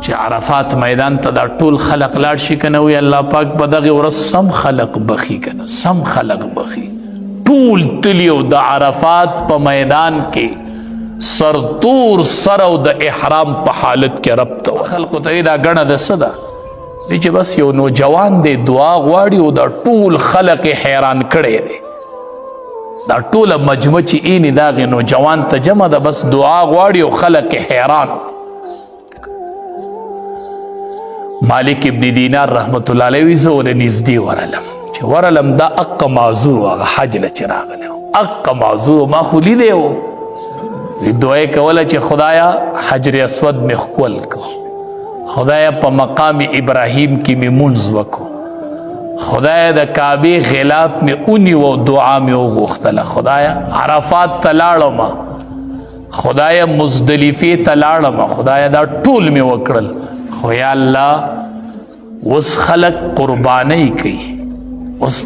چې عرفات میدان ته دا ټول خلق لاړ شي کنه، وی الله پاک په دغه ورځ سم خلق بخي کنه، سم خلق بخي. ټول تلی او د عرفات په میدان کې سرتور سر او د احرام په حالت کې رب ته خلقو ته دا غنه د څه ده چې بس یو نوجوان دی دعا غواړي او دا ټول خلق حیران کړي دی. دا ټوله مجمع چې اینې داغې نوجوان ته جمع ده، بس دعا غواړي او خلق حیران. مالک ابن دینار رحمت الله علیه وی زه ول نږدې ورلم، چې ورلم دا اق معذور هغه حج له چې راغلی اق معذور، ما خو لیدی و. دعا یې کوله چې خدایا حجر اسود مې ښکل کړ، خدایا په مقام ابراهیم کې مې مونځ وکړو، خدایا د کعبې غلاف مې ونیو او دعا مې وغوښتله، خدایا عرفات ته لاړم، خدایا مزدلفې ته لاړم، خدایا دا ټول مې وکړل، خو یا الله اوس خلک قربانۍ کوي، اوس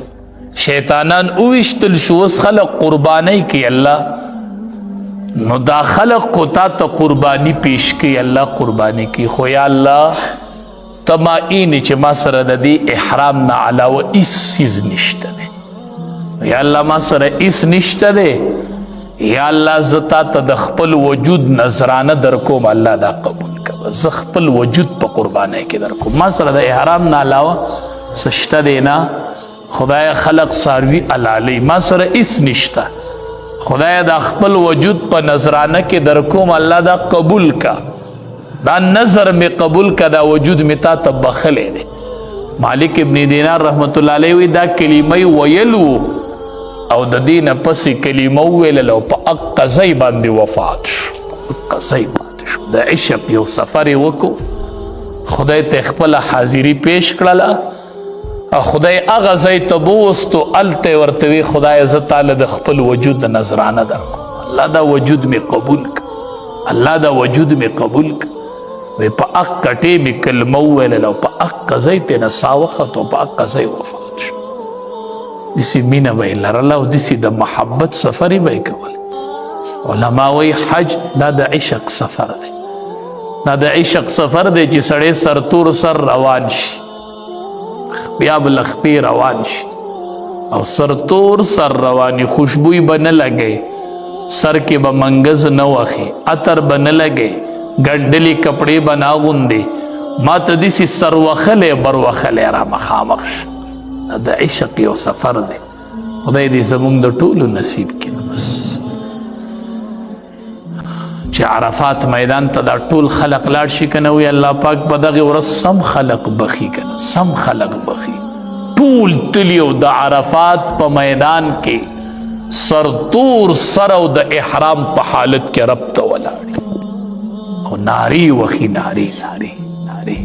شیطانان وویشتل شو، اوس خلک قربانۍ کوي. الله نو دا خلق خو تا ته قرباني پیش کوي، الله قرباني کوي، خو یا الله ته ما اینې چې ما سره د دې احرام نه علاوه هیڅ څیز نشته دی، یا الله ما سره هیڅ نشته دی، یا الله زه تا ته د خپل وجود نذرانه در کوم، الله دا قبول کړه، زه خپل وجود په قربانۍ کې در کوم، ما سره د احرام نه علاوه څه شته دی نه. خدای خلق څاروي حلالوي، ما سره هیڅ نشته، خدای دا خپل وجود په نذرانه کې در کوم، الله دا قبول کا، دا نظر می قبول کا، دا وجود می تا ته بخلی دی. مالک ابن دینار رحمت الله علیه وی دا کلمه ویلو او د دې نه پسې کلمه وویله او په اقه ځای باندې وفات شو، اقه ځای باندې شو. د عشق یو سفر یې وکړو، خدای ته خپله حاضري پیش کړله، خدای هغه ځای ته بوستو، هلته یې ورته وی خدای زه تاله د خپل وجود نذرانه درکوم، الله دا وجود مې قبول کړه، الله دا وجود مې قبول کړه. وی په اقه ټې مې کلمه وویله او په اقه ځای ترې نه ساه وخته او په اقه ځای وفات شو. داسې مینه به یې لرله او داسې د محبت سفر یې به یې کول. علما وایي حج دا د عشق سفر دی، دا د عشق سفر دی چې سړی سرتور سر روان شي، بیا به له خپې روان شي او سرتور سر رواني، خوشبوی به نه لګی، سر کې به منګز نه وخی، عطر به نه لګی، ګنډلې کپړې به نه اغوندې، ما ته داسې سروخلی بروخلی را مخامخ شه. دا د عشق یو سفر دی، خدای دې زموږ د ټولو نصیب کړي. بس چې عرفات میدان ته دا ټول خلق لاړ شي کنه، وی الله پاک په دغه ورځ سم خلق بخي کنه، سم خلق بخي. ټول تلی او د عرفات په میدان کې سرتور سر او د احرام په حالت کې رب ته ولاړ او ناری وخی، ناری ناری ناری.